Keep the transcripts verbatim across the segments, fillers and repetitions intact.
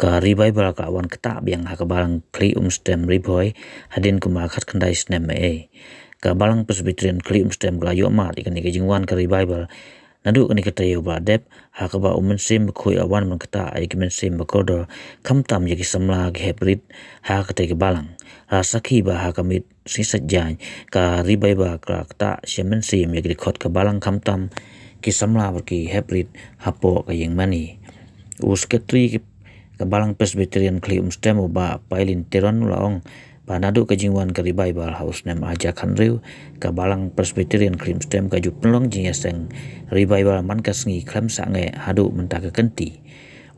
Ka revival ka la wan ktah biang ha ka Balang Khlieh Umstem Ri Bhoi hadien kumba khatkhyndai snem eh. Ka Balang Presbyterian Khlieh Umstem ka la ïoh mad ïa kane ka jingwan ka revival naduh kane ka taïew ba la dep, ha kaba U Mynsiem Bakhuid u la wan ban ktah ïa ki mynsiem ba kordor, khamtam ïa ki samla ki hep rit ha katei ka balang. La sakhi ba ha ka miet Sngi Saitjaiñ, ka revival ka la ktah sha mynsiem ïa ki dkhot ka balang khamtam ki samla bad ki hep rit hapoh ka ïing mane. U Secretary ka Balang Presbyterian Khlieh Umstem, u Bah Pailin Teron, u la ong ba naduh ka jingwan ka revival ha u snem arhajar khathynriew, ka Balang Presbyterian Khlieh Umstem ka ju pynlong jingïaseng revival man ka sngi khlem sangeh haduh mynta ka kynti.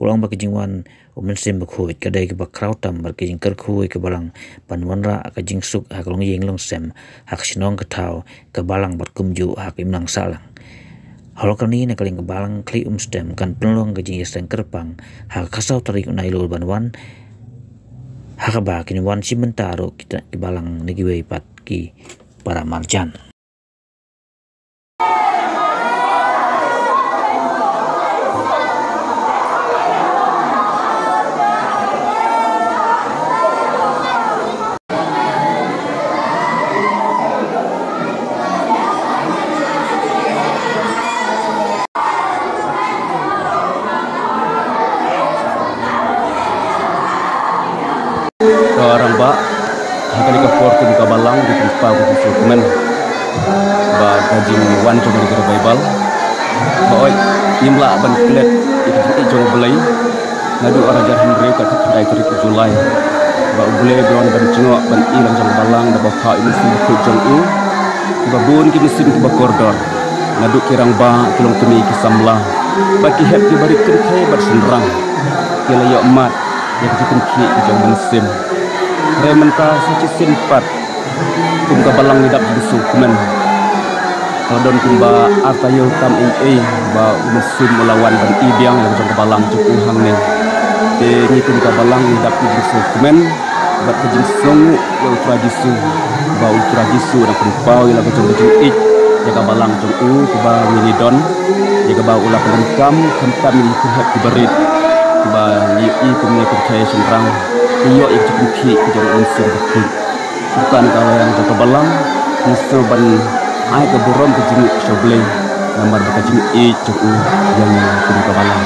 U la ong ba ka jingwan U Mynsiem Bakhuid ka dei kaba khraw tam bad ka jingkyrkhu ïa ka balang ban wanrah ka jingsuk ha ka longïing longsem, ha ka shnong ka thaw ka balang bad kumjuh ha ka imlang sahlang. Halor kane, na ka liang ka Balang Khlieh Umstem kan pynlong ka jingïaseng kyrpang ha ka khatsaw tarik u Nailur ban wan, ha kaba kin wan shim bynta ruh kita ki balang na kiwei pat ki para marjan. Ka rangbah, ha kane ka por kum ka balang ngi pynpaw ka jingsngewkmen ba ka jingwan jong kane ka revival ba hooid ngim lah ban klet ïa ka jingïeit jong U Blei. Naduh arhajar hynriew ka khatkhyndai tarik u July ba U Blei u la wan ban jngoh ban ïeng lang jong ka balang da ba phah ïa u Mynsiem Bakhuid jong u, ba bun ki mynsiem kiba kordor, naduh ki rangbah, ki longkmie, ki samla bad ki hep kiba rit kynthei bad shynrang ki la ïoh mad ïa ka jingpynkhih ka jong U Mynsiem. Hynrei mynta sa shisien pat kum ka balang ngi dap jingsngewkmen. Ka la don kumba ar taïew tam ei ei ba U Mynsiem u la wan ban ïeng lang jong ka balang jong u hangne. Te ngi kum ka balang ngi dap jingsngewkmen bad ka jingsngewnguh ïa U Trai Jisu, ba U Trai Jisu u dang pynpaw ïa la ka jong ka jingïeit ïa ka balang jong u kaba ngi don, ïa kaba u la pyndonkam khamtam ïa ki hep kiba rit, kaba ngi ïohi kumne kynthei shynrang ki ïoh ïa ka jingpynkhih ka jong U Mynsiem Bakhuid. Kumta na ka liang jong ka balang ngi sngew ban ai ka burom ka jingïeit sha U Blei namar ba ka jingïeit jong u ïa ngi kum ka balang.